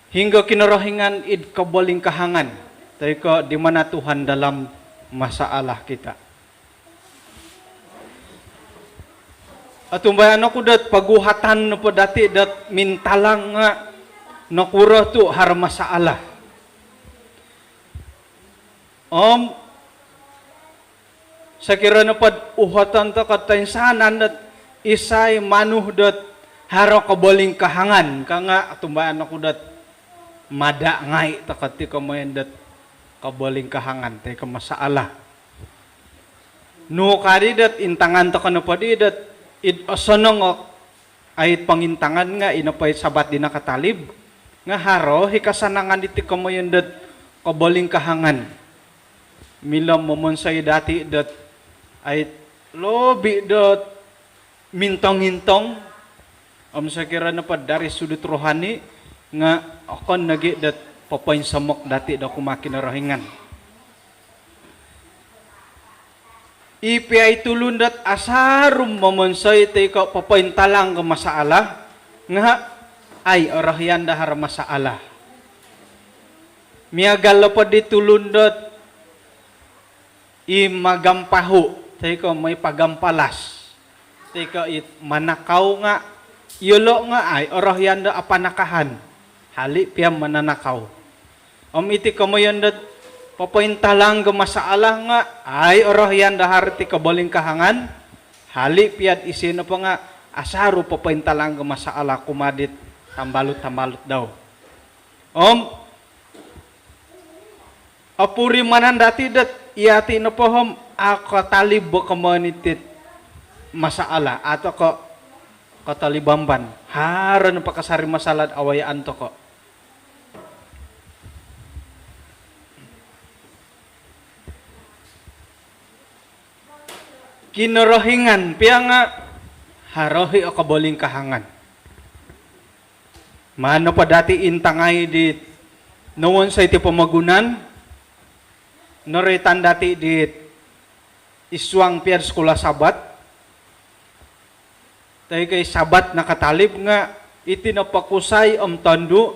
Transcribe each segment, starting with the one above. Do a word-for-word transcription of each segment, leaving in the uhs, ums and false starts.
Hinggo Kinorohingan id kobolingkahangan, toi ko' di mana Tuhan dalam masalah kita. Otumbayaan oku dot poguhatan nopo dati' dot mintalang nga' nokuro tu' haro masalah. Om sokiro nopod uhoton toko' toinsanan dot isai manu dot haro kobolingkahangan ka nga' otumbayaan oku dot mada' ngai' toko' ti komoyon dot kobolingkahangan toi ko' masalah. Nu kadi dot intangan toko' nopo di dot id osonong o ai pongintangan nga' ino po i Sabat di nakatalib nga' haro i kasanangan diti komoyon dot kobolingkahangan. Milo momonsoi dati' dot ai lobi dot mintong-intong om sokiro nopod dari sudut rohani nga' okon nogi' dot popoinsomok dati' do kumaa Kinorohingan. I piya i tulun dot asaru momonsoi toi ko' popointalang ko masalah nga' ai orohian do haro masalah. Miagal nopo di tulun dot i magampahu' toi ko' moi pagampalas toi ko' i manakau nga' iyolo' nga' ai orohian do apanakahan. Hali' piya mananakau. Om iti komoyon dot popointalang ko masalah nga' ai orohian do haro ti kobolingkahangan. Hali' piya'd isi nopo nga' asaru popointalang ko masalah kumaa dit tambalut-tambalut dau. Om opurimanan dati' dot iyati' nopo om a' katalib bo komoyon iti't masalah atau ko' katalib amban. Haro nopo kasari masalah dot awayaan toko'. Kinorohingan piya nga' haro i' o kobolingkahangan. Maan nopo dati' intangai dit nowonsoi ti pomogunan, noroitan dati' dit id suang piya'd Sikula Sabat toi ko' i Sabat nakatalib nga' iti nopo kusai om tondu',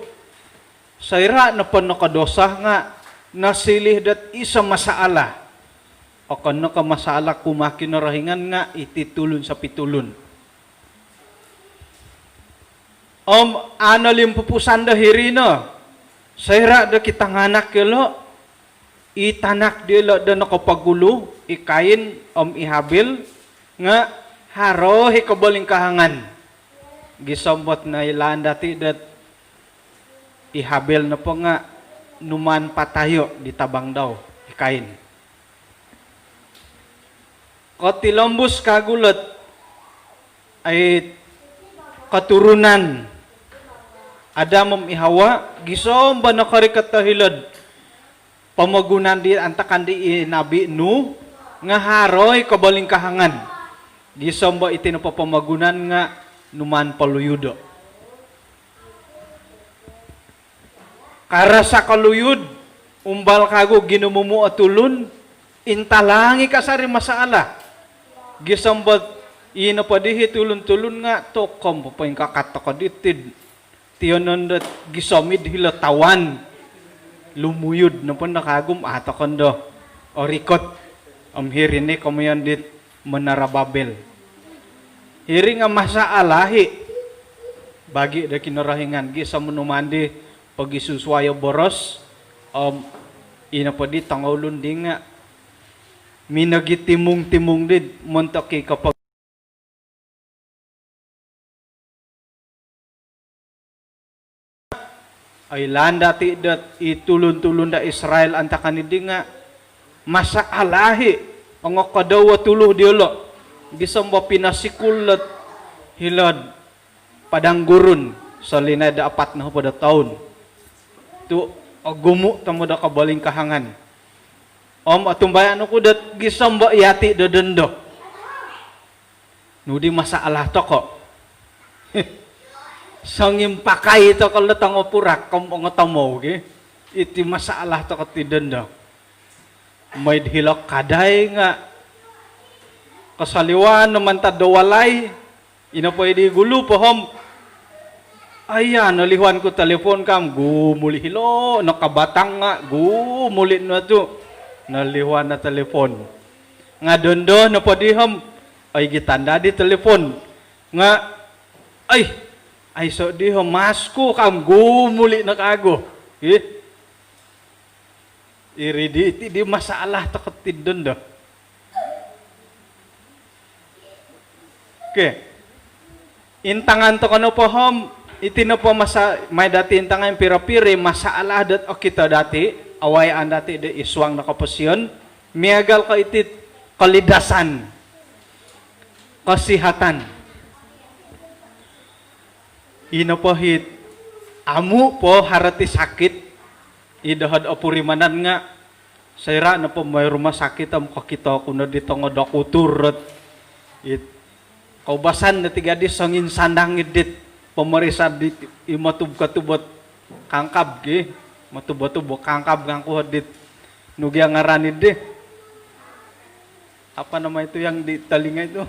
soira' nopo nokodosa nga' nosiliu dot iso masalah. Okon no ko' masalah kumaa Kinorohingan nga' iti tulun sopitulun. Om a' nolimpupusan do hiri no, soira' do kitanganak iyolo', i tanak diyolo' do nokopogulu, i Kain om i Habil, nga' haro i kobolingkahangan. Gisom dot noilaan dati' dot i Habil nopo nga' numaan patayo' di tabang dau, i Kain. Kotilombus kagu lot ai koturunan Adam om i Hawa, gisom bo nokorikot do hilo'd pomogunan di antakan di i Nabi Nuh, nga' haro i kobolingkahangan. Gisom bo iti nopo pomogunan nga' numaan poluyudo'. Karasa koluyud, umbal kagu ginumumu' o tulun, intalang i' kasari masalah. Gisom bo ino po dihi tulun-tulun nga' tokom popoingkakat toko' diti'd tiyonon dot gisom id hilo tawan. Lumuyud nopo no kagu om a' toko' no do orikot. Om hiri ni komoyon dit Menara Babel. Hiri nga' masalah i' bagi do Kinorohingan gisom numaan di pogisusuai o boros, om ino po di tongoulun di nga' minogitimung-timung di montok i' kopo- Oilaan dati' dot i tulun-tulun do Israel antakan iddi nga' masalah i' ongokodou o tulu diyolo'. Gisom bo pinosikul dot hilo'd padang gurun solinaid do apat nohopod o toun. Tu' ogumu' tomod o kobolingkahangan. Om otumbayaan oku dot gisom bo iyati' do dondo. Nu di masalah toko'? Songimpakai toko' lo tongopurak om ongotomou ki. Iti masalah toko' ti dondo. Moi'd hilo' kadai nga' kosoliwan no mantad do walai. Ino po i' di gulu po om Aya, nolihuan ku telefon kam, gumuli hilo, nakabatang nga, gumuli no tu. Nolihuan no telefon. Nga dondo nopo di om, oi, gitan dadi telefon. Nga, ai, aiso di om, mas ku kam, gumuli no kagu. Ih. Iri di, iti di masalah toko ti dondo. Okey. Intangan toko nopo om, iti nopo masa-, mai dati intangan piro-piro masalah dot okito dati, awayaan dati di id suang do koposion, miagal ko iti kolidasan, kesihatan. Ino po it, amu po haro ti sakit, i doho do opurimanan nga, soira nopo mooi rumah sakit om kokito ku no di tongo dokutur dot, it, koubasan no ti gadis songinsandang id dit pemeriksaan di, i motub-kotub ot kangkab ki, motub-kotub ot kangkab kangku dit, nu gia ngaran di. Apa nama itu yang di telinga itu?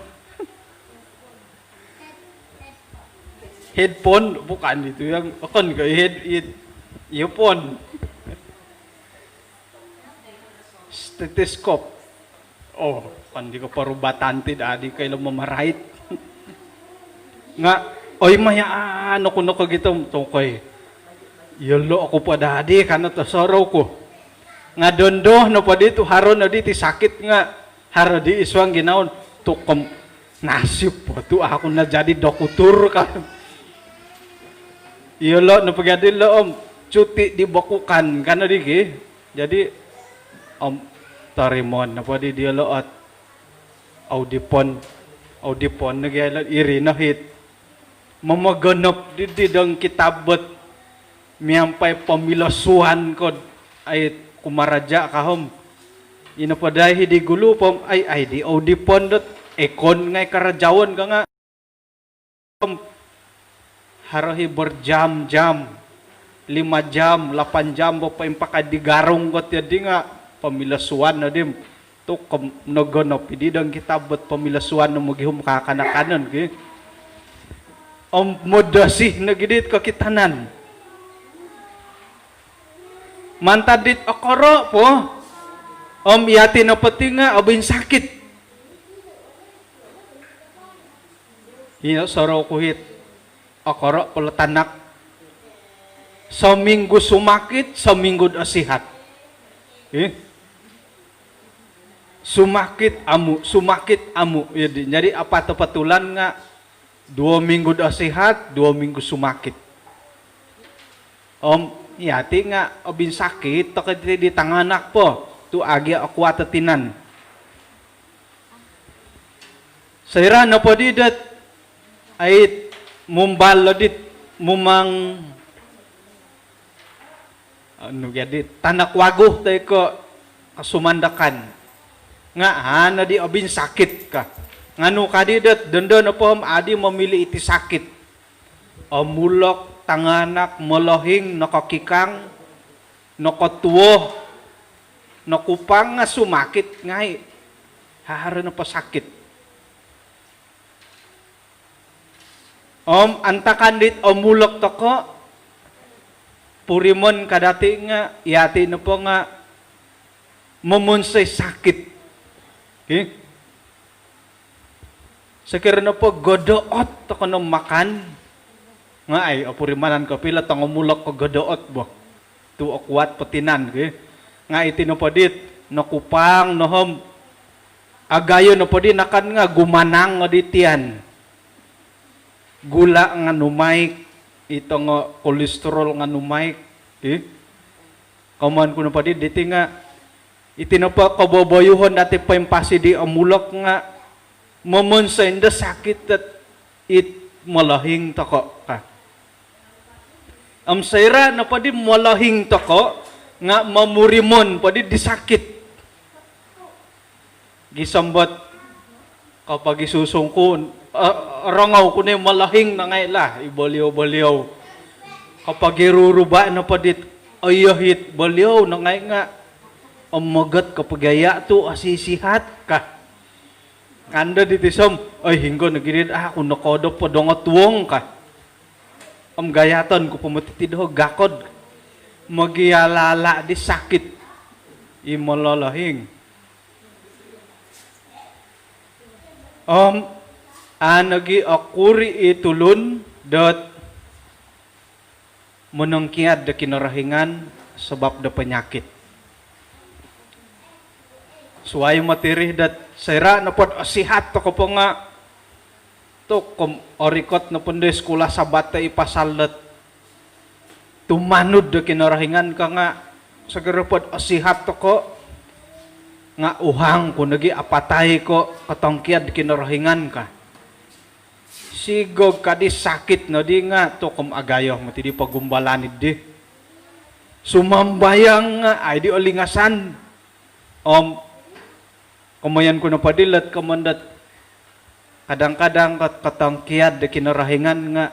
Headphone, bukan itu yang, bukan ke head, head, earphone. Stetoskop. Oh, kan di ko perubatan ti dadi ko ilo mamarait. Nga, oi, maya, ah, noku, noku gitu, tokoi. Yolo aku po dadi, kano tosorou ku. Nga dondo nopo di tu haro no di ti sakit nga, haro di id suang ginawo, tu kom-, nasib po tu aku najadi dokutur ka. Iyolo nopo gia di lo om, cuti dibekukan, kano di ki. Jadi, om, torimoon nopo di diolo ot, audipon, audipon no gia ilo, iri no it momogonop di, di dong kitab ot miampai pamilosuan ko, ai, kumaraja ka om. Ino po dai di gulu po om, ai, ai, di audipon dot, ekon ngai karajaon ka nga. Om, haro i berjam-jam, lima jam, lapan jam, bo poimpakai di garung ko ti di nga, pamilosuan no di om. Tu kom-, nogonop i di dong kitab ot pamilosuan no mogihum kakanakanon ki. Om, modosi nogi dit kokitanan. Mantad dit okoro po, om, yati nopo ti nga obinsakit. Ino sorou ku it, okoro po lo tanak. Seminggu sumakit, seminggu do sihat. Ih. Sumakit amu, sumakit amu. Jadi, jadi apa tu patulan nga, duo minggu do sihat, duo minggu sumakit. Om, yati nga obinsakit toko ti di tanganak po, tu agi okuat o tinan. Soira nopo di dot, ai, mumbal lo dit, mumang, anu gia di, tanak wagu toi ko sumandakan. Nga, ha, no di obinsakit ka. Nga nu ka di dot, dondo nopo om adi momili iti sakit. Omulok, tanganak, molohing, nokokikang, nokotuo, nokupang nga sumakit ngai. Haro nopo sakit. Om, antakan dit omulok toko, purimon ka dati nga, yati nopo nga momonsoi sakit. Okey? Sokiro nopo godoot toko no makan, nga, ai, opurimanan kopio lo tongo mulok ko godoot bo. Tu okuat po tinan ki. Nga iti nopo dit, nokupang no om, agayo nopo di nakan nga gumanang o di tian. Gula nga numaik, i tongo kolesterol nga numaik, ki. Komoyon ku nopo di, diti nga, iti nopo koboboyuhon dati poimpasi di omulok nga momonsoi do sakit dot it molohing toko ka. Om soira nopo di molohing toko nga momurimon po di di sakit. Gisom dot kopogisusung ku, eh, rongou ku no i molohing no ngai lah, i boliou-boliou. Kopogiruruba nopo dit, oyohit boliou no ngai nga, om, mogot kopogaya tu osisihat ka. Kando di tisom, oi, hinggo nogi dit, ah, aku nokodop po dongotuong ka. Om gayaton ku po moti ti doho gakod. Mogiala-ala di sakit i mololohing. Om a' nogi okuri i tulun dot monongkiad do Kinorohingan sabap do panyakit. Suai moti ri dot soira' nopod osihat toko po nga' tu' kom orikot nopo ndo i sikul Sabat i pasal dot tumanud do Kinorohingan ka nga' sokiro pod osihat toko nga' uhang ku nogi apatai ko' kotongkiad Kinorohingan ka. Sigog kadi sakit nodi nga' tu' kom agayo moti di pogumbalan iddi. Sumambayang nga' ai di olingasan. Om komoyon ku nopo di lot komon dot kadang-kadang kot- kotongkiad do Kinorohingan nga'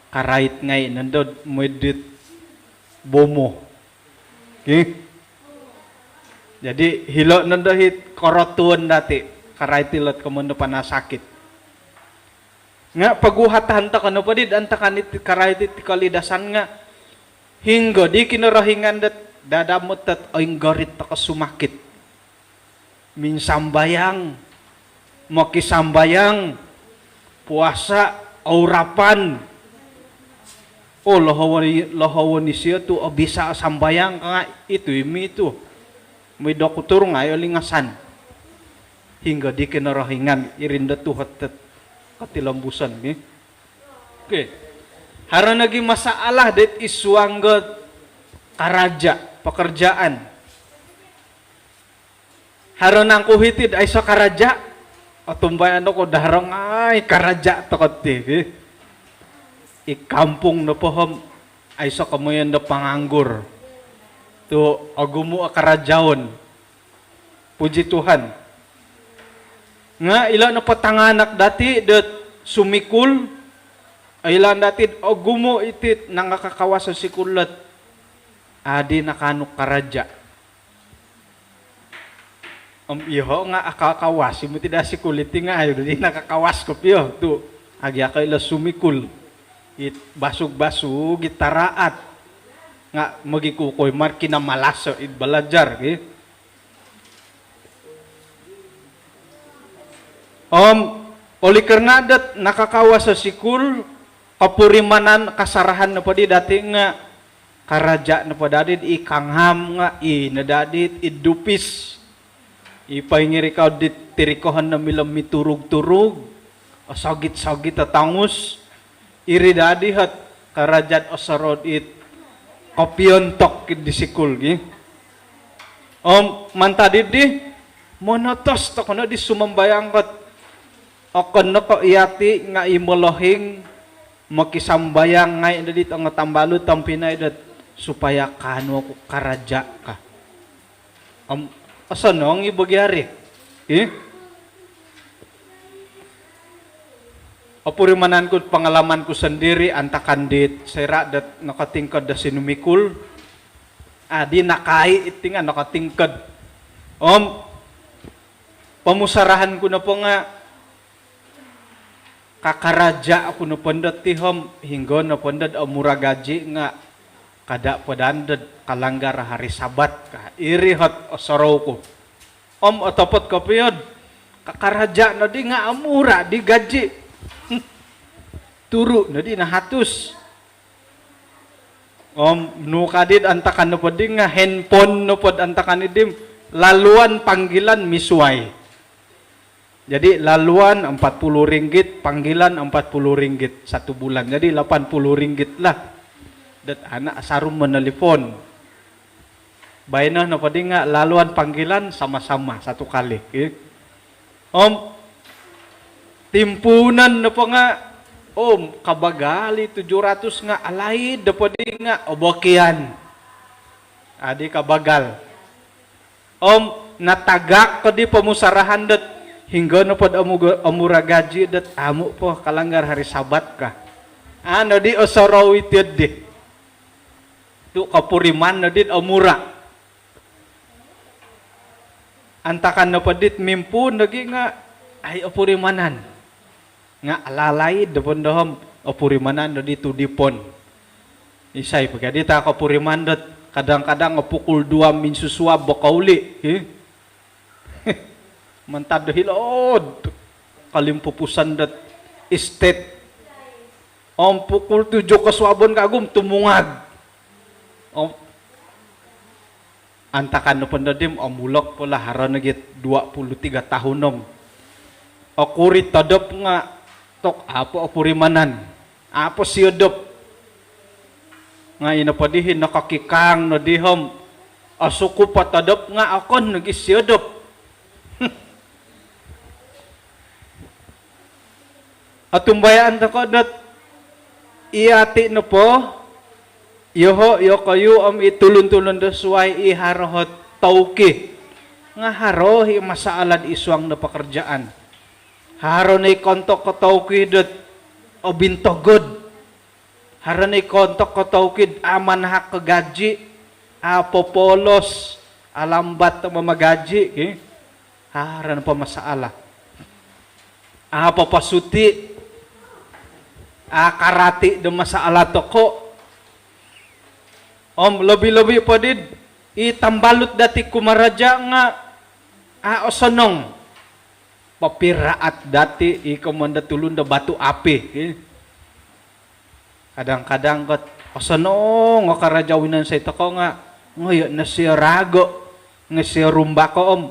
karait ngai' nondo mooi dit bomoh. Ki? Jadi hilo' nondo hit korotuon dati', karait ilot komon do panasakit. Nga' poguhatan toko nopo di antakan iti karait iti kolidasan nga' hinggo di Kinorohingan dot dadamot dot oinggorit toko sumakit. Minsambayang, mokisambayang, puasa, ourapan. O, lohowon i-, lohowon isio tu' obisa sambayang ka nga' itu imi tu'. Mooi dokutur nga' ai olingasan. Hinggo di Kinorohingan iri ndo tuhot dot kotilombuson, ki. Okey. Haro nogi masalah dit id suang dot karaja, pekerjaan. Haro nangku hiti'd aiso karaja? Otumbayaan oku do haro ngai' karaja toko ti, ki. I kampung nopo om aiso komoyon do panganggur. Tu' ogumu' o karajaon. Puji Tuhan. Nga' ilo nopo tanganak dati' dot sumikul, oilaan dati'd ogumu' iti't nangakakawas o sikul dot adi nakaanu karaja. Om iyoho' nga' akakawas i moti daa sikul iti nga' ai di nakakawas kopio tu' agi ako ilo sumikul. It basug-basug it taraat nga' mogikukoi mar kinamalaso' id balajar, ki. Om oleh kerana dot nakakawas o sikul, kopurimanan kasarahan nopo di dati' nga' karaja nopo dadi'd i kangam nga' i no dadi'd id dupis. I poingirikau dit tirikohon no milo miturug-turug, osogit-sogit o tongus, iri dadi hot karaja'd osorou it kopiontok id di sikul, ki. Om mantad iddi, monotos toko no di sumambayang kot okon no ko' iyati' nga' i molohing mokisambayang ngai' no dit ongo tambalut tompinai dot supaya kaanu oku karaja ka. Om osonong i bo gia ri. Ih. Opurimanan ku'd pangalaman ku sondiri' antakan dit soira' dot nokotingkod do sinumikul. Adi nakai' iti nga' nokotingkod. Om pomusarahan ku nopo nga' kakaraja' oku nopo ndo ti om hinggo nopo ndod omura gaji nga' kada' po daa ndod kalanggar hari Sabat ka. Iri hot osorou ku. Om otopot kopio'd kakaraja' nodi nga' omura' di gaji. Turu' nodi nahatus. Om nu kadi'd antakan nopo di nga' handphone nopo'd antakan iddi, laluan panggilan misuai. Jadi laluan empat puluh ringgit, panggilan empat puluh ringgit satu bulan. Jadi lapan puluh ringgit lah. Dot ana' asaru monolipon. Baino nopo di nga' laluan panggilan sama-sama satu kali, ki. Om timpuunon nopo nga', om kabagal i tujuh ratus nga' alaid nopo di nga' obokian. Adi kabagal. Om natagak ko di pomusarahan dot hinggo nopo'd omugo-, omura gaji dot amu' po kalanggar hari Sabat ka. Ano di osorou iti di. Tu' kopuriman nodi'd omura'. Antakan nopo dit mimpuun nogi nga' ai opurimanan. Nga' alalaid nopo ndo om Opurimanan do di tudipon. Isai po kadi ta kopuriman dot kadang-kadang o pukul dua minsusuab bo kouli, hi? Mantad do hilo'd kolimpupuson dot estet. Om pukul tujuh kosuabon kagu om tumungag. Om antakan nopo ndo di om omulok po lah, haro nogi dua puluh tiga tahun om. Okuri todop nga tok, a' po opurimanan, a' po siodop. Nga ino po dihi nokokikang no di om osukup o todop nga okon nogi siodop. Otumbayaan toko dot iyati nopo, yoho, yokoyu om i tulun-tulun do suai i haro ot tauki nga haro i masaala'd id suang do pekerjaan. Haro no i kontok ko tauki dot obintogod. Haro no i kontok ko tauki'd a' manahak ko gaji, a' popolos, alambat do mamagaji, ki. Haro no po masalah. A' poposuti, a' karati do masalah toko. Om lobi-lobi po di'd i tambalut dati kumaraja nga a' osonong. Papiraat dati i komoyon do tulun do batu api, ki. Kadang-kadang kot osonong o karaja winonsoi toko nga ngoyo no sio rago, nga sio rumbako om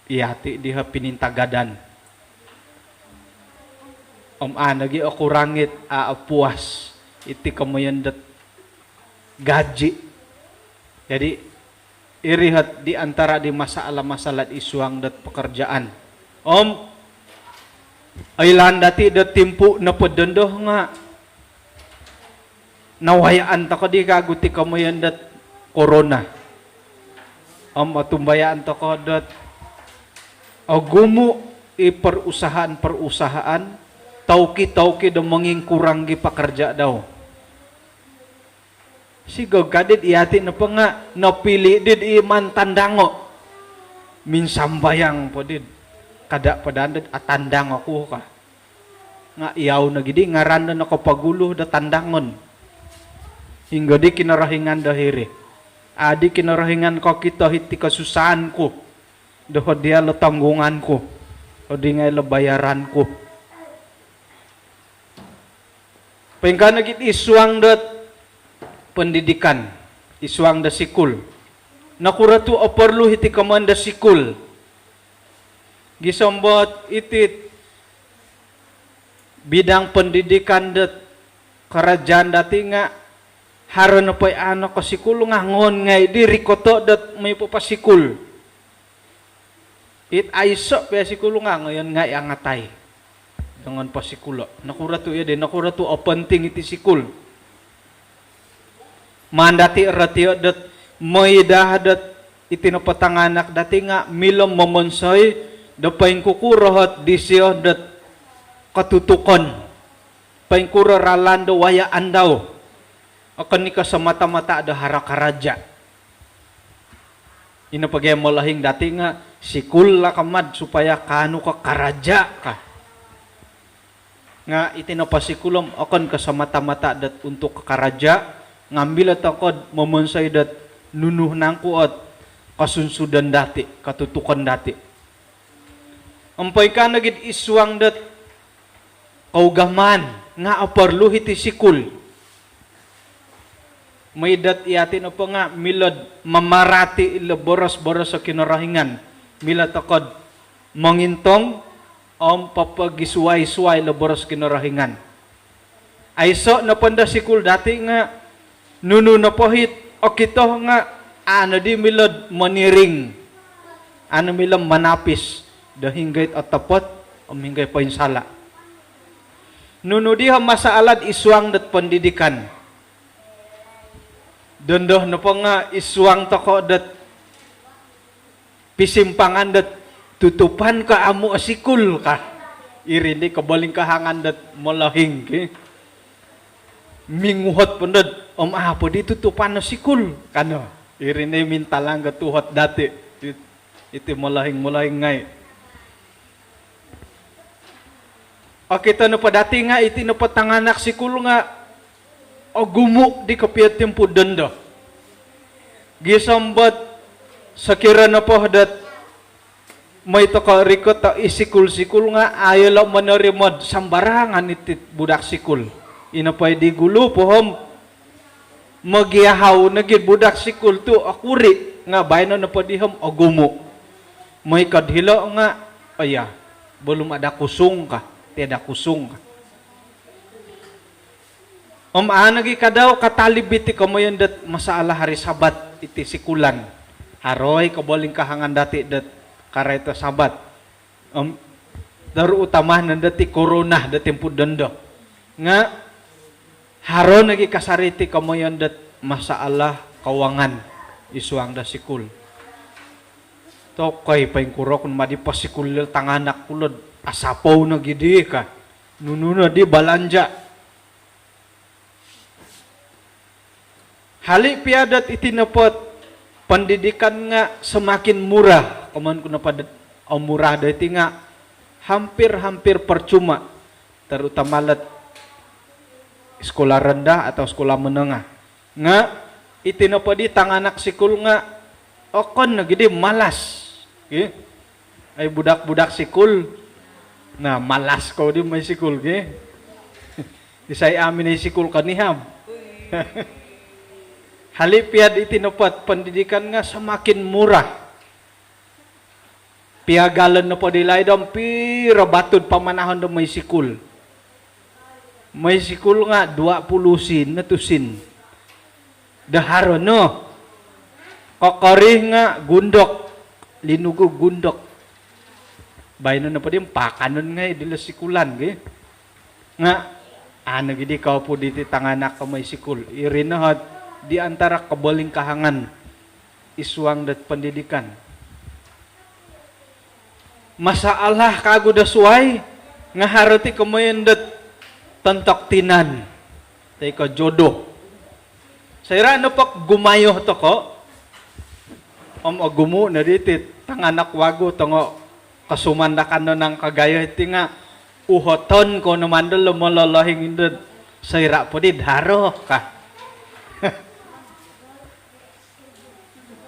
iyati diho pinintagadan. Om a' nogi okurang it a' opuas iti komoyon dot gaji. Jadi iri ot di antara di masalah-masalah id suang dot pekerjaan. Om oilaan dati dot timpu nopo dondo nga nawayaan toko di kagu ti komoyon dot corona. Om otumbayaan toko dot ogumu i perusahaan-perusahaan, tauki-tauki do mongingkurang i pekerja dau. Sigog kadi'd iyati nopo nga nopili di'd i mantandango. Minsambayang po di'd, kada po daa di'd atandang oku ka. Nga iyau nogi di ngaran do nokopogulu do tandangon. Hinggo di Kinorohingan do hiri? A' di Kinorohingan kokito hiti kosusaan ku, do hodiya lo tonggungan ku, hodi ngai lo bayaran ku. Poingkaa nogi id suang dot pendidikan, id suang do sikul. Nokuro tu oporlu hiti komoyon do sikul? Gisom dot iti bidang pendidikan dot karajaan dati nga haro nopo i a' nokosikul nga ngoon ngai di rikoto dot moi poposikul. It aiso pia sikul nga ngoyon ngai angatai do ngoon posikulo. Nokuro tu iyo di, nokuro tu openting iti sikul? Maan dati rotio dot moi daa dot iti nopo tanganak dati nga milo momonsoi do poingkukuro ot disio dot kotutukon, poingkuro ralan do wayaan dau. Okon i ko semata-mata do haro karaja. Ino pogi molohing dati nga sikul lah kamad supaya kaanu ko karaja ka. Nga iti nopo sikul om okon ko semata-mata dot untuk karaja, nga milo toko'd momonsoi dot nunu nangku ot kosunsudon dati, kotutukon dati. Om poingkaa nogi id suang dot kougamaan nga oporlu hiti sikul. Moi dot iyati nopo nga milo'd mamarati ilo boros-boros o Kinorohingan. Milo toko'd mongintong om popogisuai-suai ilo boros Kinorohingan. Aiso nopo ndo sikul dati nga nunu nopo it okito nga a' nodi milo'd moniring, a' no milo manapis do hinggo it otopot om hinggo i poinsala. Nunu diho masalah id suang dot pendidikan? Dondo nopo nga id suang toko dot pisimpangan dot tutupan ko amu o sikul ka. Iri ndi kobolingkahangan dot molohing ki. Minguhot po ndod, om apo di tutupan o sikul kano. Iri ndi mintalang ko tuhot dati. It-, iti molohing-molohing ngai. Okito nopo dati nga iti nopo tanganak sikul nga ogumu di kopio timpu dondo. Gisom dot sokiro nopo dot moi toko rikot do i sikul-sikul nga a yolo monorimo do sambarangan iti budak sikul. Ino po i di gulu po om mogiahau nogi budak sikul tu okuri nga baino nopo di om ogumu. Moi ko do hilo nga, oh ya, belum ada kusung ka, tiada kusung ka. Om a nogi kadau katalib iti komoyon dot masalah hari Sabat iti sikulan. Haro i kobolingkahangan dati dot karaito Sabat. Om terutama nondo ti korona do timpu dondo. Nga haro nogi kasari ti komoyon dot masalah kawangan id suang do sikul. Tokoi, poingkuro ku no ma di posikul dilo tanganak ku lo do asapou nogi di ka. Nunu no di balanja. Hali pia dot iti nopo dot pendidikan nga semakin murah. Komoyon ku nopo dot, oh, murah do iti nga hampir-hampir percuma, terutama lo dot sekolah rendah atau sekolah menengah. Nga iti nopo di tanganak sikul nga okon nogi di malas. Ki? Ai budak-budak sikul. Nah, malas kou di moi sikul, ki? Isai amu minoi sikul konihab? Hali pia dot iti nopo dot pendidikan nga semakin murah. Piagalon nopo di laid om piro batud pamanahon do moi sikul. Moi sikul nga dua puluh sin no tusin. Do haro no. Kokori nga gundok, linugu gundok. Baino nopo di om paakanon ngai dilo sikulan, ki. Nga a nogi di kopu diti tanganak ko moi sikul. Iri no ot di antara kobolingkahangan id suang dot pendidikan. Masalah kagu do suai nga haro ti komoyon dot tontok tinan toi ko jodoh. Soira nopo gumayo toko om ogumu no diti tanganak wagu tongo kosumandakan no nangku kagayo iti nga uhoton kou no mandol lo mololohing indo soira po di do haro ka.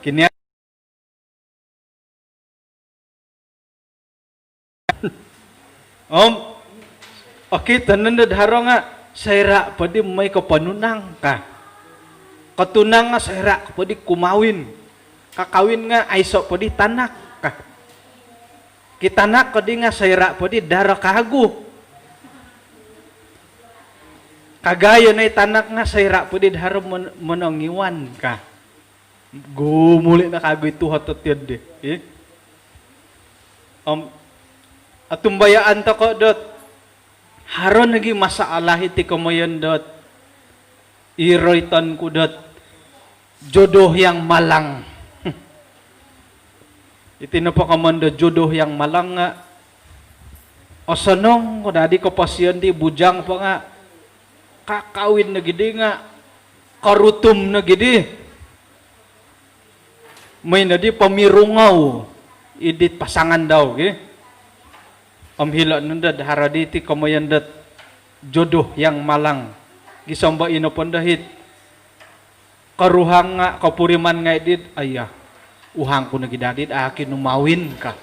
Kini om okito nondo do haro nga soira po di moi koponunang ka. Kotunang nga soira po di kumawin. Kakawin nga aiso po di tanak ka. Kitanak ko di nga soira po di do haro kagu. Kagayo no i tanak nga soira po di do haro mon-, monongiwan ka. Gumuli no kagu i tuhot dot iyo di. Ih. Om otumbayaan toko dot haro nogi masalah iti komoyon dot iroiton ku dot jodoh yang malang. Iti nopo komoyon do jodoh yang malang nga osonong ko dadi koposion di bujang po nga kakawin nogi di nga korutum nogi di. Moi nodi pomirungou i dit pasangan dau, ki. Om hilo nondo do haro diti komoyon dot jodoh yang malang. Gisom do ino po ndo it koruhang nga kopuriman ngai dit, aiya, uhang ku nogi dadi do aki nu mawin ka.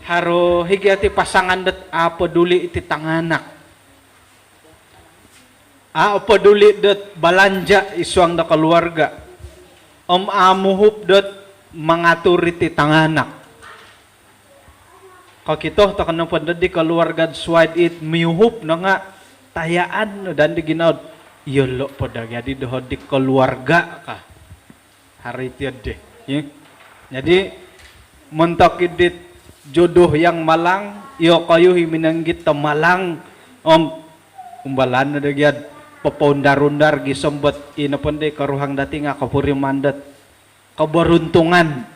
Haro higi ati pasangan dot a peduli iti tanganak. A peduli dot balanja id suang do keluarga. Om a muhup dot mangatur iti tanganak. Kokito toko nopo ndo di keluarga suai dit miuhup no nga tayaan no dan di ginawo do iyolo po do jadi doho di keluarga ka. Haro iti di. Ih. Jadi, montok i dit jodoh yang malang, iyokoyu i minongigit do malang, om umbalan no do gia do popoundar-undar gisom dot ino po ndo i koruhang dati nga kopuriman dot keberuntungan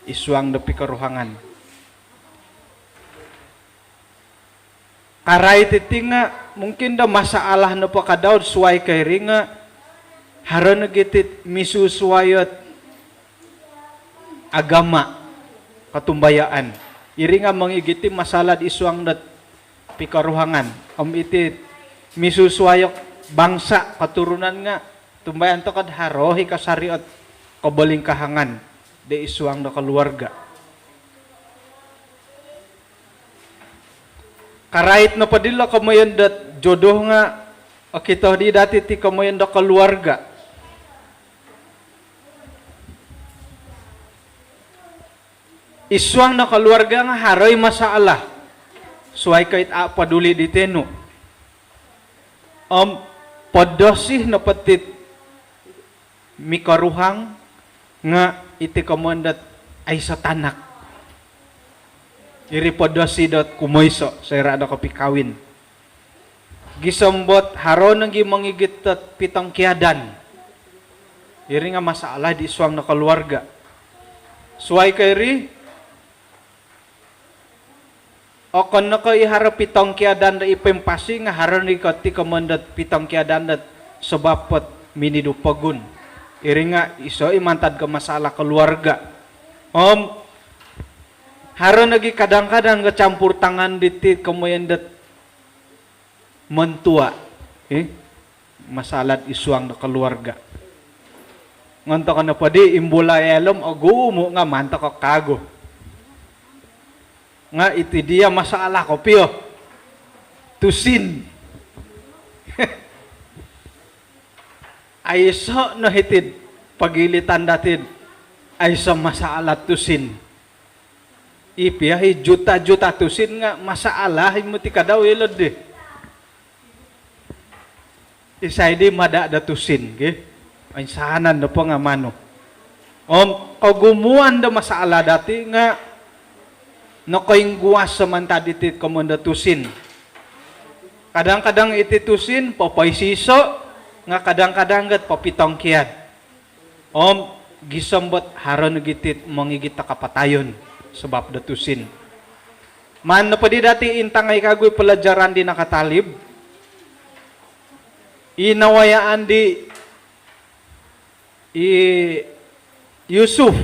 id suang do pikoruhangan. Karai titi nga mungkin do masalah nopo ka dau do suai ko iri nga haro nogi ti misusuai ot agama, kotumbayaan. Iri nga' mongigit i masalah id suang dot pikoruhangan. Om iti misusuai o bangsa' koturunan nga' tumbayaan toko' do haro i kasari' ot kobolingkahangan di id suang do koluarga'. Karait nopo dilo komoyon dot jodoh nga' okito di dati' ti komoyon do koluarga'. Id suang do koluarga' nga' haro i masalah. Suai ko' it a' poduli' di tenu. Om podosi nopo tit mikoruhang nga' iti komoyon dot aiso tanak. Iri podosi dot kumoiso soira' do kopikawin. Gisom dot haro nogi mongigit dot pitongkiadan. Iri nga' masalah di suang do koluarga'. Suai ko' iri, okon no ko' i haro pitongkiadan do i poimpasi nga' haro nogi ko' ti komoyon dot pitongkiadan dot sabap ot minidu pogun. Iri nga' iso i mantad ko' masalah koluarga'. Om haro nogi kadang-kadang ko' campur tangan diti komoyon dot montua'. Ih, masalah id suang do koluarga'. Ngontok ko nopo di imbulai ilo om ogumu' nga' maan toko' kagu. Nga' iti dia masalah kopio. Tusin. Aiso no hiti'd pogilitan dati'd aiso masalah tusin. I pia i juta-juta tusin nga' masalah i muti kadau ilo di. Isai di mada' do tusin, ki? Oinsanan nopo nga' manu. Om kogumuan do masalah dati' nga' nokoingguas so mantad iti komoyon do tusin. Kadang-kadang iti tusin popoisiso, nga' kadang-kadang got popitongkiad. Om gisom dot haro nogi tit mongigit do kapatayon sabap do tusin. Maan nopo di dati' intangai kagu i palajaran di nakatalib. I nawayaan di i Yusuf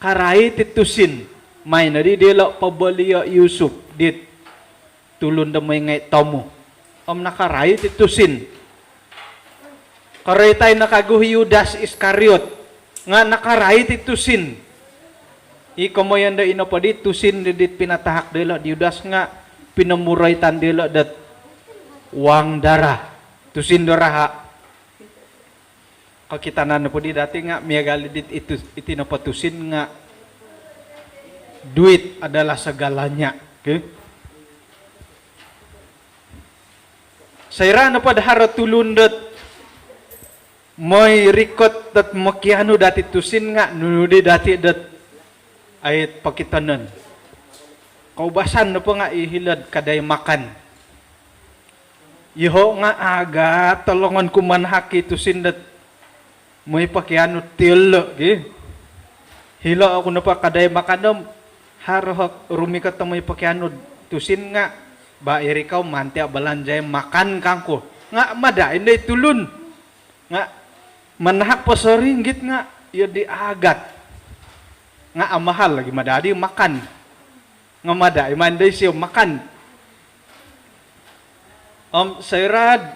karait i tusin. Mai nodi dilo pobolio' i Yusuf dit tulun do mooi ngai' tomu. Om nakarait i tusin. Koroitai no kagu i Yudas Iskariot nga' nakarait i tusin. I komoyon do ino po di tusin di dit pinatahak dilo di Yudas nga' pinomoroitan dilo dot uang darah. Tusin do raha'. Kokitanan nopo di dati' nga' miagal i dit itu, iti nopo tusin nga' duit adalah segalanya. Oke. Soira' nopo do haro tulun dot mooi rikot dot mokianu dati' tusin nga' nunu di dati' dot ait pokitonon. Koubasan nopo nga' i hilo'd kadai makan. Iyoho' nga' agat o longon ku manahak i tusin dot mooi pokianu tiolo' gi. Hilo' oku nopo kadai makan om haro o rumikot o mooi pokianu tusin nga' ba iri kou mantia' balanjai makan kangku. Nga' mada' indo i tulun. Nga' manahak po soringgit nga' iyo di agat. Nga' amahal lagi mada' di makan. Nga' mada' i maan do isio makan. Om soira'd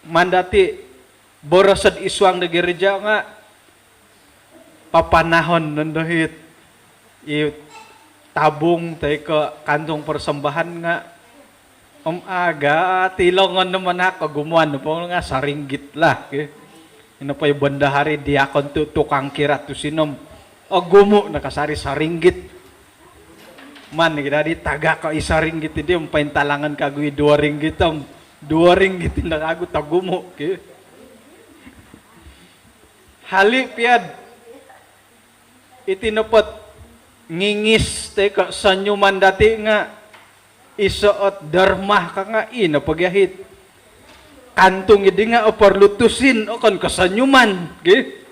maan dati' boroso'd id suang do gereja nga' papanahon nondo hit i tabung toi ko' kantung persembahan nga' om agat i longon do manahak, kogumuan nopo nga' soringgit lah, ki. Ino po i bendahari, diakon tu' tukang kira tusin om ogumu' no kasari soringgit. Maan i dadi tagak ko' i soringgit di om pointalangon kagu i duo ringgit om duo ringgit no kagu togumu', ki. Hali' pia'd iti nopo't ngingis toi ko' sonyuman dati' nga' iso ot derma ka nga' ino po gia hit kantung iddi nga' oporlu tusin, okon ko' sonyuman, ki.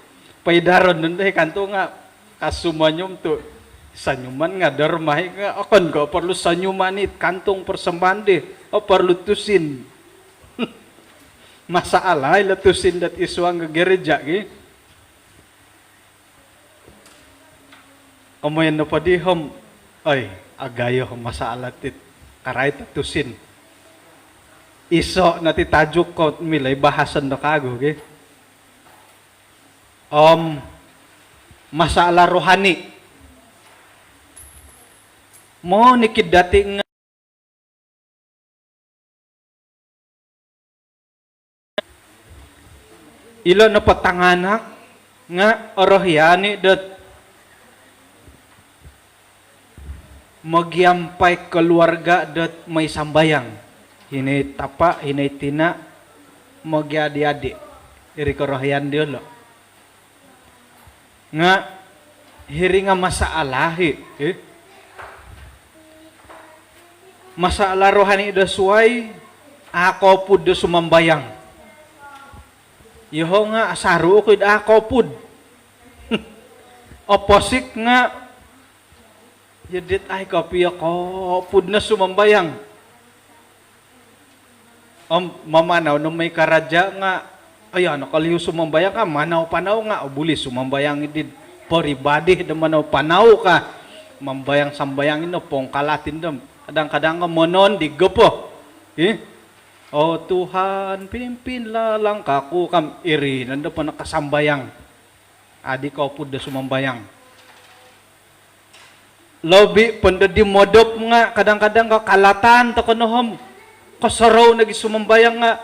Poidaron nondo i kantung nga' kasumonyum tu' sonyuman nga' derma i nga' okon ko' oporlu sonyuman it kantung persembahan di, oporlu tusin. Masalah ilo tusin dot id suang gereja, ki. Komoyon nopo di om, oi, agayo masalah ti karait tusin. Iso no ti tajuk ko milo i bahason do kagu gi. Om masalah rohani. Monikid dati nga ilo nopo tanganak nga orohian i dot mogiampai keluarga dot moi sambayang. Hino i tapa, hino i tina, mogiadi-adi. Iri korohian diolo. Nga hiri nga masalah i, eh? Masalah rohani do suai, a kopud do sumambayang. Yoho nga asaru oku id a kopud. Oposik nga, yo dit ai kopio kopud no sumambayang. Om mamanau no moi karaja nga, aya no koliu sumambayang ka, manau-panau nga, o buli sumambayang i di poribadi do manau-panau ka. Mambayang sambayang ino pongkalatin do. Kadang-kadang nga monon di gopo. Ih. Oh Tuhan, pimpinlah langkahku kam iri nondo po nakasambayang. Adi kopud do sumambayang. Lobi po nondo di modop nga kadang-kadang kakalatan toko no om kosorou nogi sumambayang nga,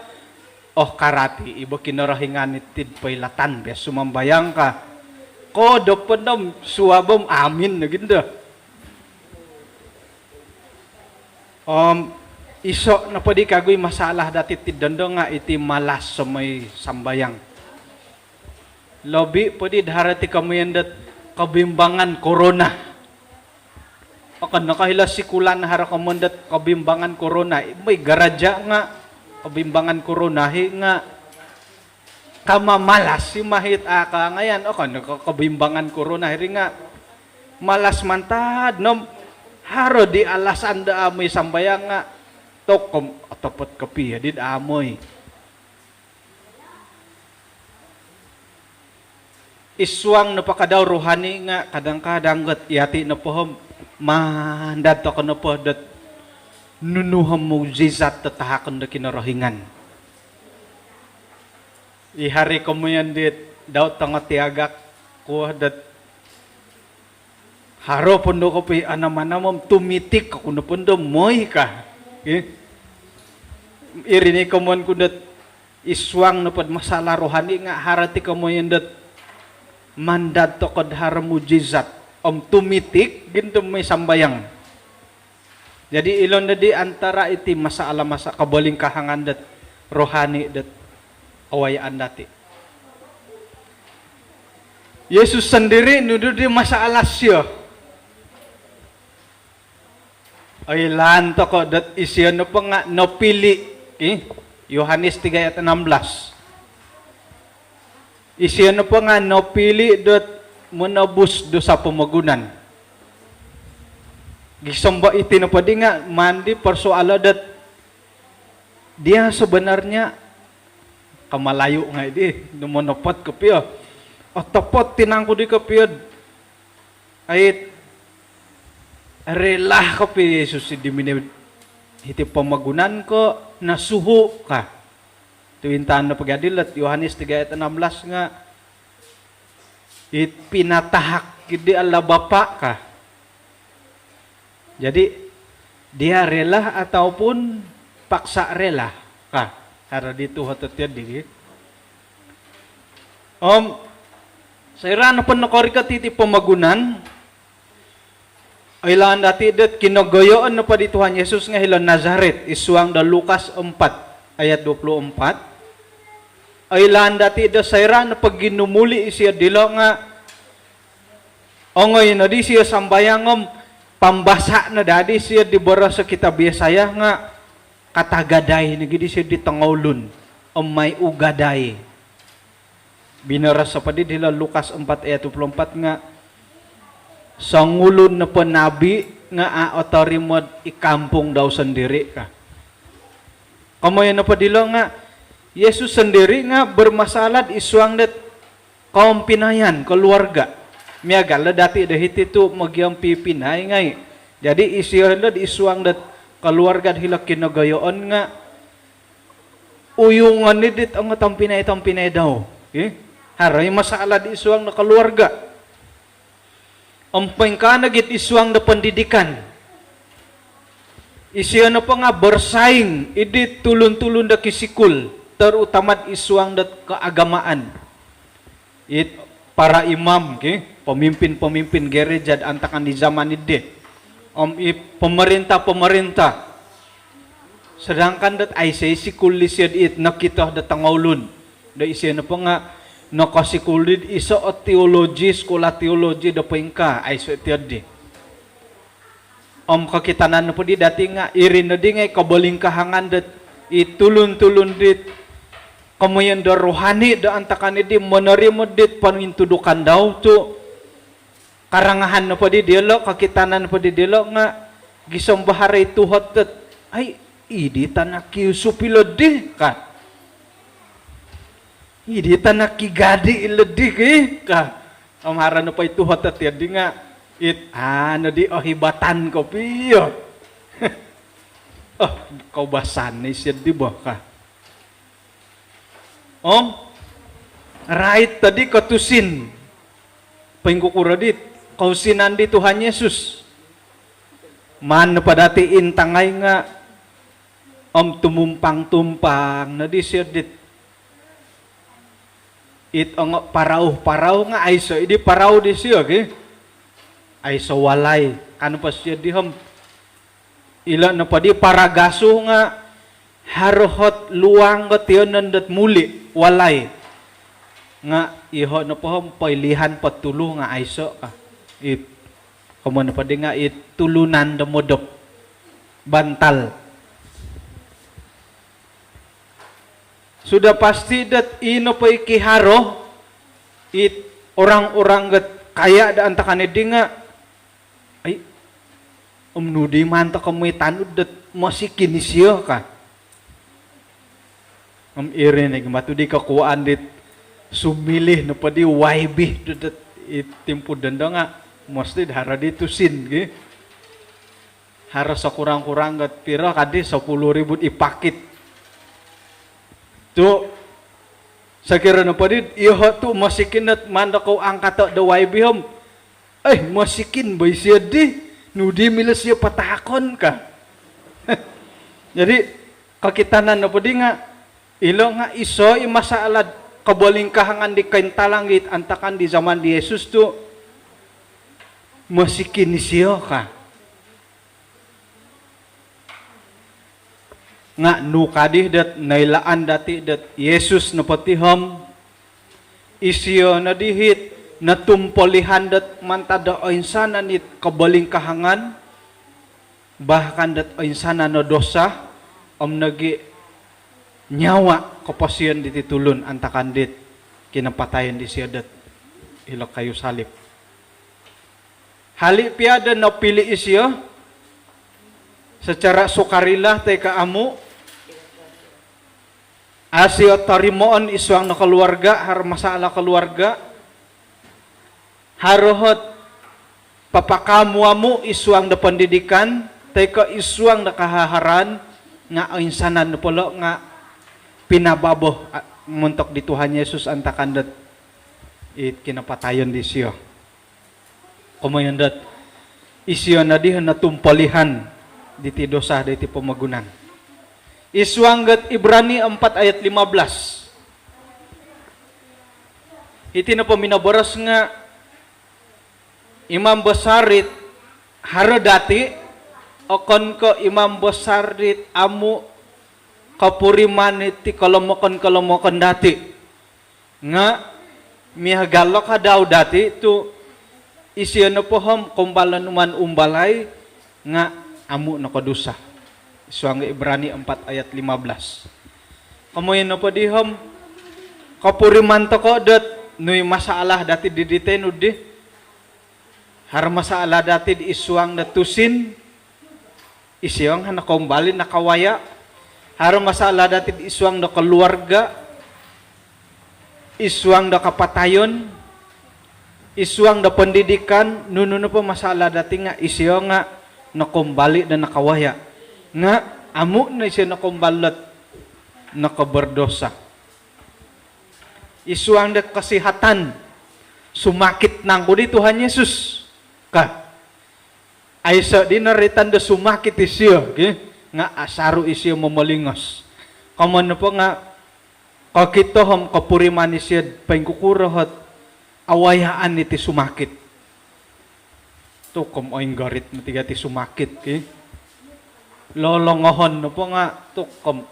oh, karati i bo Kinorohingan iti'd poilatan pia sumambayang ka. Kodop po nondo om suab om amin nogi nondo. Om iso nopo di kagu i masalah dati ti dondo nga iti malas somoi sambayang. Lobi po di do haro ti komoyon dot kebimbangan corona. Okon no ko hilo sikulan haro komoyon dot kebimbangan corona. Moi garaja nga kebimbangan corona i nga kamamalas i mahit a kaangayan. Okon no ko kebimbangan corona iri nga malas mantad no om haro di alasan do a moi sambayang nga tokom otopot kopio di do a moi. Id suang nopo kadau rohani nga kadang-kadang got yati nopo om mandad toko nopo dot nunu om mujizat do tahakon do Kinorohingan. I haro komoyon dit dau tongo tiagak kuo dot haro po nondo kopio anam-anam om tumitik oku nopo nondo moi ka. Ih. Iri no i komoyon ku dot id suang nopo do masalah rohani nga haro ti komoyon dot mandad toko do haro mujizat om tumitik gia nondo moi sambayang. Jadi ilo nondo di antara iti masalah masa kobolingkahangan dot rohani dot kawayaan dati. Yesus sondiri nunu di masalah sio? Oilaan toko dot isio nopo nga nopili, ih, Yohanes tiga ayat enam belas. Isio nopo nga nopili dot menebus dosa pomogunan. Gisom bo iti nopo di nga maan di persoalo dot dia sebenarnya, ka Malayu ngai di, nung monopot kopio. Otopot tinangku di kopio. Ait, rela kopio Yesus di mini hiti pomogunan ko nosuhu ka. Tu intangan nopo gia dilo dot Yohanes tiga ayat enam belas nga, it pinatahak gia di Allah Bapa ka. Jadi, dia rela ataupun paksa rela ka. Haro di tuhotot yo di. Om soira nopo nokorikot iti pomogunan, oilaan dati dot kinogoyoon nopo di Tuhan Yesus nga hilo Nazaret, id suang do Lukas empat ayat dua puluh empat. Oilaan dati dot soira nopo ginumuli isio dilo nga ongoi nodi isio sambayang om pambasa no daa di isio di boros do kitab Yesaya nga katagadai nogi di isio di tongoulun om mai ugadai. Binoros nopo di hilo Lukas empat ayat dua puluh empat nga songulun nopo nabi nga a otorimo id kampung dau sondiri ka. Komoyon nopo dilo nga Yesus sondiri nga bermasalah id suang dot kompinayan, keluarga. Miagal do dati do hiti tu mogiom pipinai ngai. Jadi isio hilo id suang dot keluarga hilo kinogoyoon nga uyungon i dit ongo tompinai-tompinai dau. Okey? Haro i masalah id suang do keluarga. Om poingkaa nogi id suang do pendidikan. Isio nopo nga bersaing id tulun-tulun do kisikul, terutama id suang do keagamaan. It para imam, okey, pemimpin-pemimpin gereja do antakan di zaman dii. Om i pemerintah-pemerintah. Sedangkan dot aiso i sikul disio dit nokito do tongoulun. Do isio nopo nga nokosikul dit iso o teologi, sekolah teologi do poingkaa, aiso tiodi. Om kokitanan nopo di dati nga iri nodi ngai kobolingkahangan dot i tulun-tulun dit komoyon do rohani do antakan dii menerima dit ponintudukan dau tu karangahan nopo di diolo, kokitanan nopo di diolo nga gisom bo haro i tuhot dot, "Ai, idi tanak i Yusup ilo di," ka. "Idi tanak i Gadi ilo di," ki, ka. Om haro nopo i tuhot dot tiodi nga it, anu di, ohibatan kopio. Oh, koubasan ni sio di bo, ka. Om rait tadi ko tusin. Poingkukuro dit kousinan di Tuhan Yesus. Maan nopo dati intangai nga om tumumpang-tumpang nodi sio dit it ongo parau-parau nga aiso idi parau disio, okey. Aiso walai. Ka nopo sio di om ilo nopo di paragasu nga haro ot luang do tiyonon dot muli walai. Nga iho nopo om poilihan po tulu nga aiso, ka. It, komoyon nopo di nga it tulunan do modop. Bantal. Sudah pasti dot i nopo i kiharo it orang-orang dot kaya do antakan dii nga, ai, om nu di maan toko moi tanud dot mosikin isio, ka. Om iri ni matu di kokuaan dit sumiliu nopo di Y B do dot i timpu dondo nga mesti do haro di tusin, ki. Haro sekurang-kurang dot piro kadi, sepuluh ribu i pakit. Tu sokiro nopo di iho tu mosikin dot maan do kou angkato do Y B om, "Ai, mosikin bo isio di, nu di milo sio patahakon," ka. Jadi kokitanan nopo di nga ilo nga iso i masalah kobolingkahangan di kointalang it antakan di zaman di Yesus tu mosikin isio, ka. Nga nu kadi dot noilaan dati dot Yesus nopo ti om isio nodi it notumpolihan dot mantad do oinsanan it kobolingkahangan, bahkan dot oinsanan o dosa, om nogi nyawa koposion diti tulun antakan dit kinapatayon disio dot hilo kayu salib. Hali pia do nopili isio secara sukarela toi ko amu, a sio torimoon id suang do keluarga, haro masalah keluarga, haro ot papakaamu-amu id suang do pendidikan toi ko id suang do kahaharaan, nga oinsanan nopo ilo nga pinababo, a, montok di Tuhan Yesus antakan dot it kinapatayon disio. Komoyon dot isio nodi notumpolihan diti dosa diti pomogunan. Id suang dot Ibrani empat ayat lima belas. Iti nopo minoboros nga imam besar it haro dati, okon ko imam besar it amu kopuriman iti kolomokon-kolomokon dati. Nga miagal o kadau dati tu isio nopo om koumbal do numaan umbalai nga amu nokodusa. Id suang Ibrani empat ayat lima belas. Komoyon nopo di om kopuriman toko dot nu i masalah dati di diti nu di. Haro masalah dati id suang do tusin, isio nga nokoumbal i nakawaya. Haro masalah dati id suang do keluarga, id suang do kapatayon, Id suang do pendidikan, nunu nopo masalah dati nga isio nga nokoumbal do nakawaya. Nga amu no isio nokoumbal dot nokoberdosa. Id suang do kesihatan, sumakit nangku di Tuhan Yesus ka? Aiso di noroitan do sumakit isio, ki? Nga asaru isio momolingos. Komoyon nopo nga kokito om kopuriman isio poingkukuro ot awayaan iti sumakit. Tu kom oinggorit moti gia ti sumakit, ki? Lolongohon nopo nga tu kom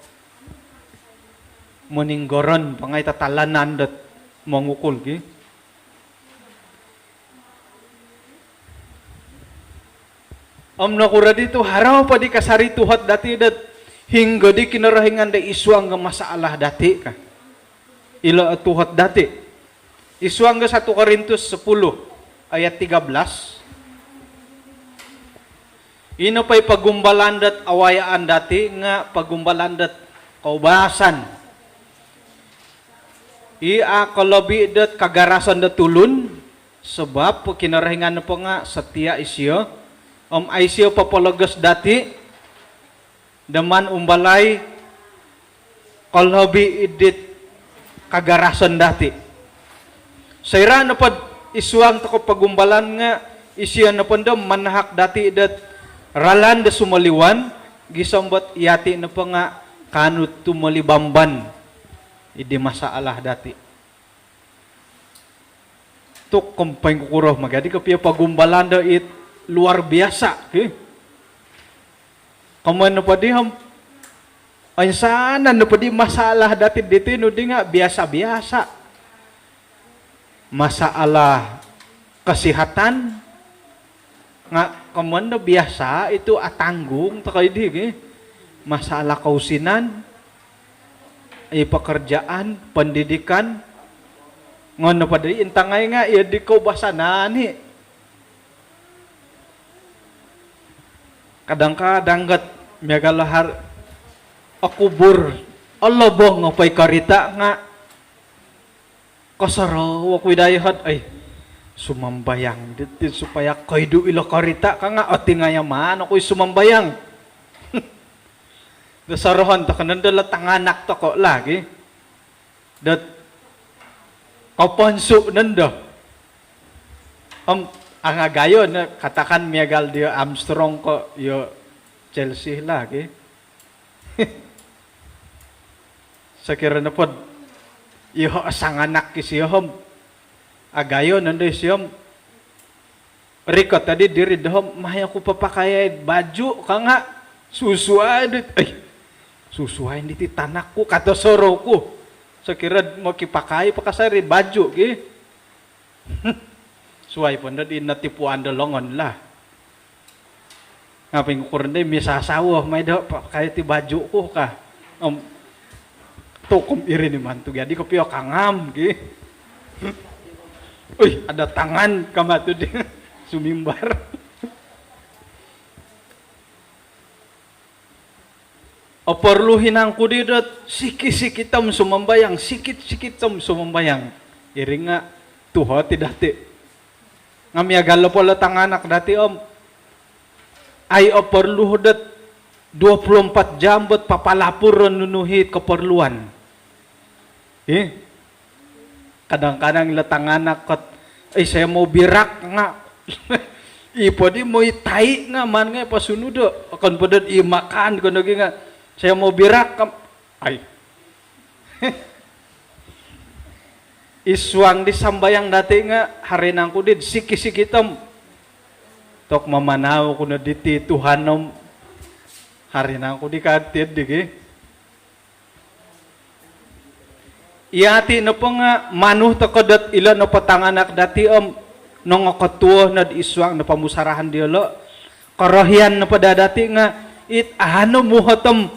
moninggoron po nga i tatalanan dot mongukul, ki? Om nokuro di tu haro po di kasari tuhot dati dot hinggo di Kinorohingan do id suang do masalah dati ka? Ilo tuhot dati. Id suang do satu Korintus sepuluh ayat tiga belas. Ino po i pogumbalan dot awayaan dati nga pogumbalan dot koubasan. I a kolobi dot kagarasan dot tulun, sebab Kinorohingan nopo nga setia isio, om a isio popologos dati do maan umbalai kolobi id dit kagarasan dati. Soira nopo id suang tokou pogumbalan nga isio nopo do manahak dati dot ralan do sumoliwan, gisom dot yati nopo nga kaanu tumolibamban id di masalah dati. Tu kom poingkukuro, magadi kopio pogumbalan do it luar biasa, ki? Komoyon nopo di om oinsanan nopo di masalah dati diti nu di nga biasa-biasa. Masalah kesihatan nga komoyon do biasa itu atanggung tokou di, ki? Masalah kousinan, i pekerjaan, pendidikan, ngono po di intangai nga iyo di koubasanan i. Kadang-kadang gat miagal o har okubur, olobong po i korita nga kosorou oku i dayahot, ai, sumambayang diti supaya koidu ilo korita ka nga otingayaman oku i sumambayang. Do sorohon tokou nondo lo tanganak tokou lagi dot koponsu nondo. Om angagayo no, katakan miagal dio Armstrong ko iyo Chelsea lagi. Sokiro nopo do iyo sanganak isio om agayo nondo isio om rikot adi diri doho om, mai oku papakayai baju ka nga susuai dit, ai, susuai diti tanak ku ka do sorou ku. Sokiro mokipakai po kasari baju, ki? Suai po nondo di notipuan do longon lah. Nga poingkukuro di misasawo, mai do pakai ti baju ku ka. Om tu kom iri ni mantu, jadi kopio kangam, ki. Ui, ada tangan ka matu di sumimbar. Oporlu i nangku di dot sikit-sikit om sumambayang, sikit-sikit om sumambayang? Iri nga tuhot i dati. Nga miagal nopo lo tanganak dati om, ai oporlu dot dua puluh empat jam dot papalapur do nunu it keperluan. Ih, kadang-kadang ilo tanganak kot, "Eh, saya mau berak," nga i po di moi tai nga maan ngai posunudo. Okon po dot i makan ko nogi nga, "Saya mau berak," kam, ai. Id suang di sambayang dati nga, haro i nangku di sikit-sikit om, tok mamanau ku no diti Tuhan om, haro i nangku di katiad di, ki? Yati nopo nga manu tokou dot ilo nopo tanganak dati om nongokotuo no id suang do pomusarahan diolo. Korohian nopo daa dati nga it anu muhot om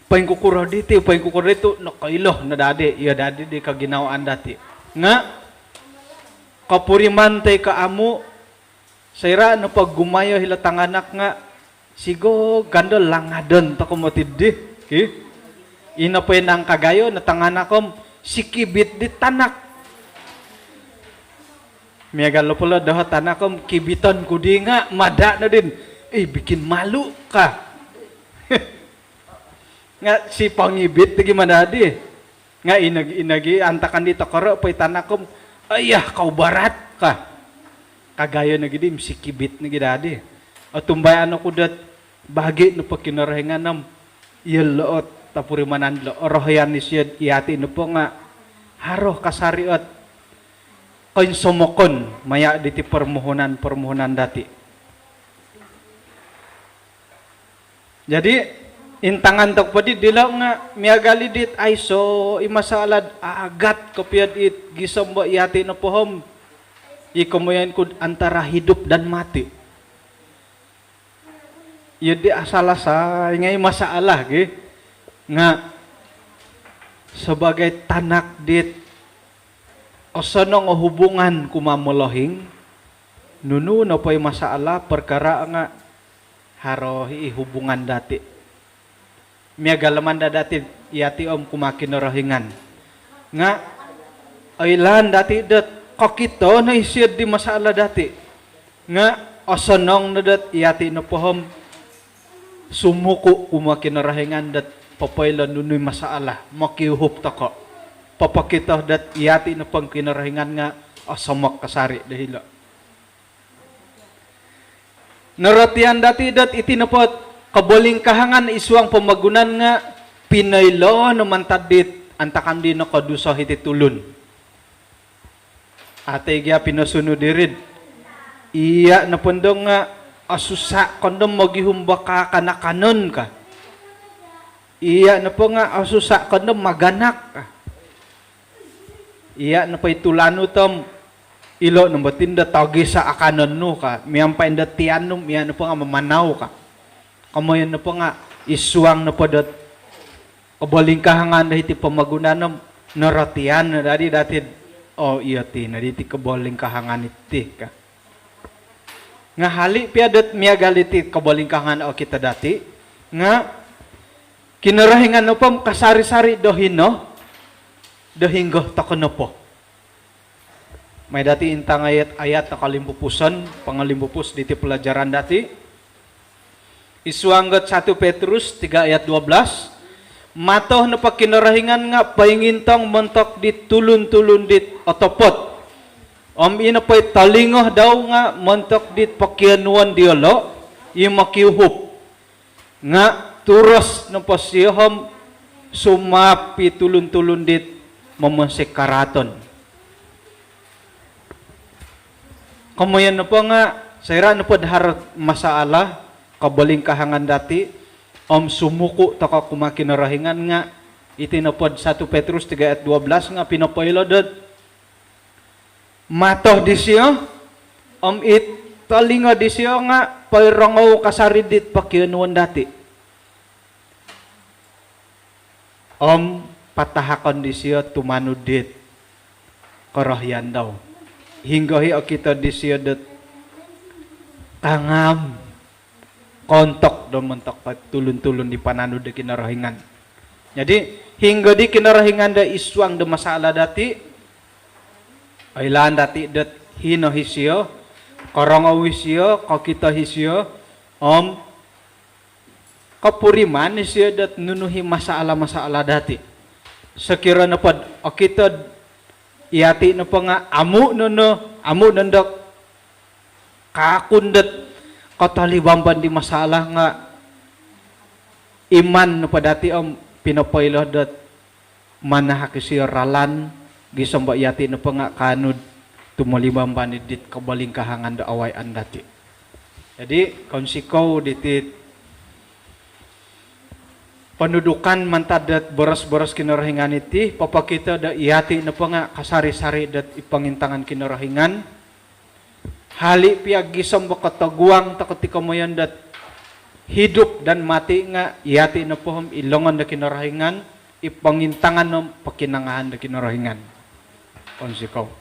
poingkukuro diti, poingkukuro ditu, nokoilo no daa di, iyo daa di di koginawaan dati. Nga kopuriman toi ko amu, soira nopo gumayo ilo tanganak nga sigog kando langadon tokou moti di, ki? Ino po i nangkagayo no tanganak om sikibit di tanak. Miagal lo polo doho tanak om kibiton ku di nga mada no din. Ih, bikin malu ka. Nga si pongibit lagi mada di. Nga inagi, inagi antakan di tokoro po i tanak om, "Ayah, kau barat," ka. Kagayo nogi di, misi kibit nogi dadi. Otumbayaan oku dot bagi nopo Kinorohingan om iyolo ot topurimanan lo, orohian isio iyati nopo nga haro kasari ot koinsomokon maya diti permohonan-permohonan dati. Jadi intangan tokou po di dilo nga miagal i dit aiso i masalah, agat kopio dit gisom bo iyati nopo om i komoyon ku antara hidup dan mati. Iyo di asal-asal ngai masalah gi. Nga sebagai tanak dit osonong o hubungan kumaa molohing, nunu nopo i masalah, perkara nga haro i hubungan dati. Miagal manda dati iyati om kumaa Kinorohingan. Nga oilaan dati dot kokito no isio di masalah dati. Nga osonong no dot iyati nopo om sumuku kumaa Kinorohingan dot popoilo nunu i masalah, mokiuhup tokou. Popokito dot iyati nopo om Kinorohingan nga osomok kasari do hilo. Norotian dati dot iti nopo kobolingkahangan id suang pomogunan nga pinoilo no mantad dit antakan di nokoduso hiti tulun. Atai gia pinosunu diri. Iya nopo ndo nga osusa kondo mogihum bo kakanakanon ka. Iya nopo nga osusa kondo maganak ka. Iya nopo i tulan nu om ilo nopo tindo togisa akanon nu ka. Miampai ndo tian nu, iya nopo nga mamanau ka. Komoyon nopo nga id suang nopo dot kobolingkahangan do hiti pomogunan om norotian no dadi dati, "Oh, iyo ti no diti kobolingkahangan iti," ka. Nga hali pia dot miagal iti kobolingkahangan okito dati nga Kinorohingan nopo om kasari-sari do hino do hinggo tokou nopo. Mai dati intang ayat-ayat do kolimpupuson, pongolimpupus diti pelajaran dati. Id suang dot satu Petrus tiga ayat dua belas, mato nopo Kinorohingan nga poingintong montok di tulun-tulun dit otopot. Om ino po i tolingo dau nga montok dit pokionuon diolo i mokiuhup. Nga turos nopo sio om sumaap i tulun-tulun dit momonsoi karaaton. Komoyon nopo nga soira nopo do haro masalah, kobolingkahangan dati, om sumuku tokou kumaa Kinorohingan nga iti nopo do satu Petrus tiga ayat dua belas nga pinopoilo dot mato disio om it tolingo disio nga poirongou kasari dit pokionuon dati. Om patahakon disio tumanud dit korohian dau. Hinggo i okito disio dot kangam, kontok do montok tulun-tulun di pananud do Kinorohingan. Jadi hinggo di Kinorohingan do id suang do masalah dati, oilaan dati dot hino isio, korongou isio, kokito isio, om kopuriman isio dot nunu i masalah-masalah dati. Sokiro nopo do okito iyati nopo nga amu nondo, amu nondo kaakun dot kotolibamban di masalah nga iman nopo dati om pinopoilo dot manahak isio ralan gisom bo iyati nopo nga kaanu do tumolibamban dit kobolingkahangan do awayaan dati. Jadi kounsikou diti ponudukan mantad dot boros-boros Kinorohingan iti, popokito do iyati nopo nga kasari-sari dot i pongintangan Kinorohingan. Hali pia gisom bo kotoguang tokou ti komoyon dot hidup dan mati nga iyati nopo om i longon do Kinorohingan, i pongintangan om pokinongohon do Kinorohingan. Kounsikou.